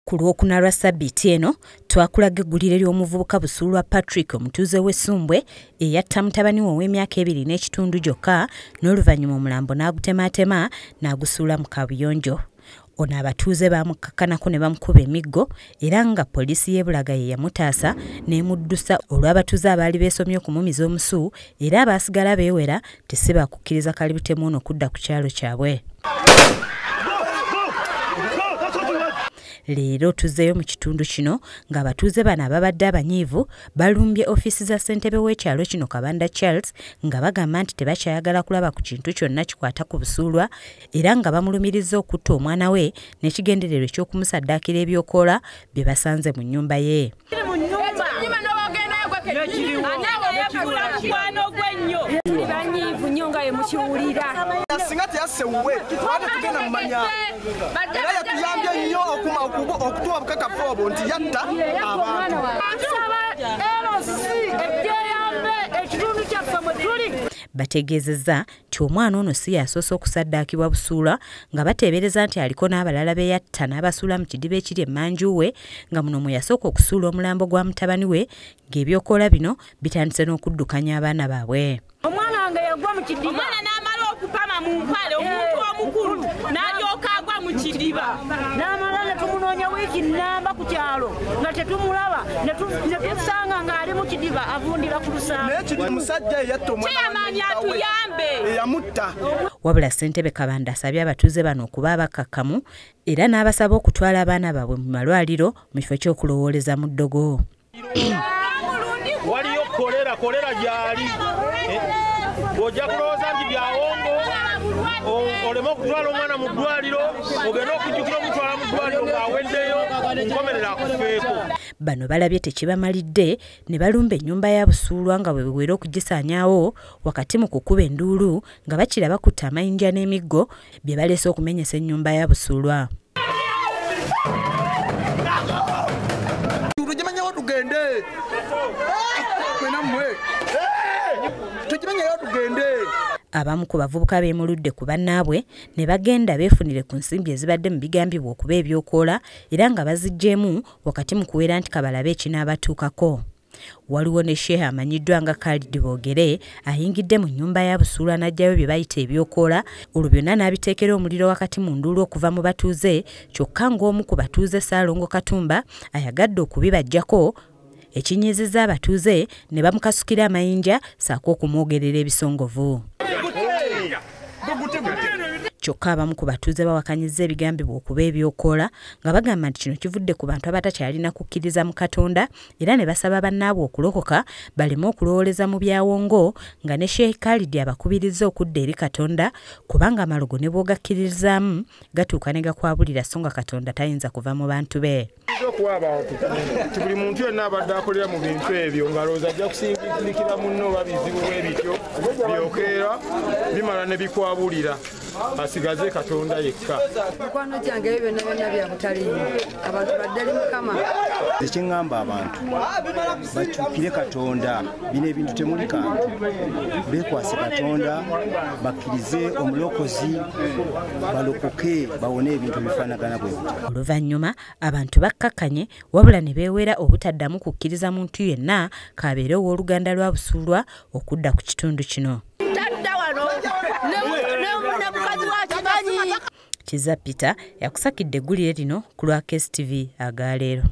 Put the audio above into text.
Ku Lwokuna lwa ssabbiiti eno twakulaga eggulire ly'omuvubuka Busuulwa Patrick, omutuuze w'Essumbwe, eyatta mutabani we ow'emyaka 2.5 gyokka, n'oluvannyuma omulambo n'agutemaatema n'agusuula mu kabuyonjo. Ono abatuuze baamukakkanako ne bamukuba emiggo, era nga poliisi y'e Bulaga ye yamutaasa n'emuddusa olw'abatuuze abaali beesomye okumumiza omusu, era abaasigala beewera nti si baakukkiriza kalibutemu ono okudda ku kyalo kyabwe. Leero tuzzeeyo mu kitundu kino ng'abatuuze bano ababadde abanyiivu balumbye ofiisi za ssentebe w'ekyalo kino Kabanda Charles, nga bagamba nti tebakyayagala kulaba ku kintu kyonna kikwata ku Busuulwa, era nga bamulumirizza okutta omwana we n'ekigendererwa eky'okumusaddaakira ebyokoola bye basanze mu nnyumba ye. Singa teyasewuwe twali tugenda mumanya, era yatuyambye nnyo okutuwa obukakafu obwo nti yatta abantu. Bategeezezza nti omwana ono si yasoose okusaddaakibwa Busuulwa, nga bateebereza nti aliko n'abalala be yatta n'abasuula mu kidiba ekiri emmanju we, nga muno mwe yasooka okusuula omulambo gwa mutabani we, ng'ebyokoola bino bitandise n'okuddukanya abaana baabwe. Omwana wange yagwa mu kidiba. Omwana n'amala okupama mu mpale, omuntu omukulu n'alyoka agwa mu kidiba. N'amala ne tumunoonya wiiki nnamba ku kyalo nga tetumulaba, ne tusanga ng'ali mu kidiba avundira ku lusango. Naye kiri musajja eyatta omwana atuyambe eyamutta. Wabula ssentebe Kabanda asabye abatuuze bano okuba abakkakkamu, era n'abasaba okutwala abaana baabwe mu malwaliro mu kifo ky'okulowooleza mu ddogo. Waliyo kolera gyali, bw'ojja kulowooza nti byawongo, oleme okutwala omwana mu ddwaliro, ogende okujjukira omutwala mu ddwaliro ng'aweddeyo, nkomerera akufeeko. Bano balabye tekibamalidde ne balumba ennyumba ya Busuulwa nga bwe bewera okugisaanyaawo wakati mu kukuba enduulu, nga bakira bakutta amayinja n'emiggo bye baleese okumenyesa ennyumba ya Busuulwa. Tugimanyewo tugende. Abamu ku bavubuka beemuludde ku bannaabwe ne bagenda beefunire ku nsimbi ezibadde mu bigambibwa okuba ebyokoola, era nga baziggyeemu wakati mu kuwera nti kabalabe ekinaabatuukako. Waliwo ne Sheikh amanyiddwa nga Khalid Boogere ayingidde mu nnyumba ya Busuulwa n'aggyayo bye bayita ebyokoola, olwo byonna n'abiteekera omuliro wakati mu nduulu okuva mu batuuze, kyokka ng'omu ku batuuze Ssaalongo Katumba ayagadde okubibaggyako, ekinyiizizza abatuuze ne bamukasukira amayinja ssaako okumwogerera ebisongovu. Kyokka abamu ku batuuze bawakanyizza ebigambibwa okuba ebyokoola, nga bagamba nti kino kivudde ku bantu abatakyalina kukkiriza mu Katonda, era ne basaba bannaabwe okulokoka baleme okulowooleza mu byawongo, nga ne Sheikh Khalid abakubirizza okudda eri Katonda, kubanga amalogo ne bw'ogakkiririzaamu gatuuka ne gakwabulira, so nga Katonda tayinza kuva mu bantu be. Okuwa abantu nti buli muntu yenna abadde akolera mu bintu ebyo ng'alowooza ajja kusindikira munno oba bizibu bwe bityo byokeera bimala ne bikwabulira, asigaze Katonda yekka. Mikwano gyange ebyo byonna byonna bya butaliimu, abantu baddali Mukama. Ekiŋŋamba abantu bakyukire Katonda, bino ebintu temuli kantu, beekwase Katonda, bakkirize omulokozi, balokoke, bawone ebintu ebifaanagana bwe bityo. Oluvannyuma abantu bakkakkanye, wabula ne beewera obutaddamu kukkiriza muntu yenna k'abeere ow'oluganda lwa Busuulwa okudda ku kitundu kino. Kiza Peter yakusakidde eggulire lino ku lwa KSTV agaleero.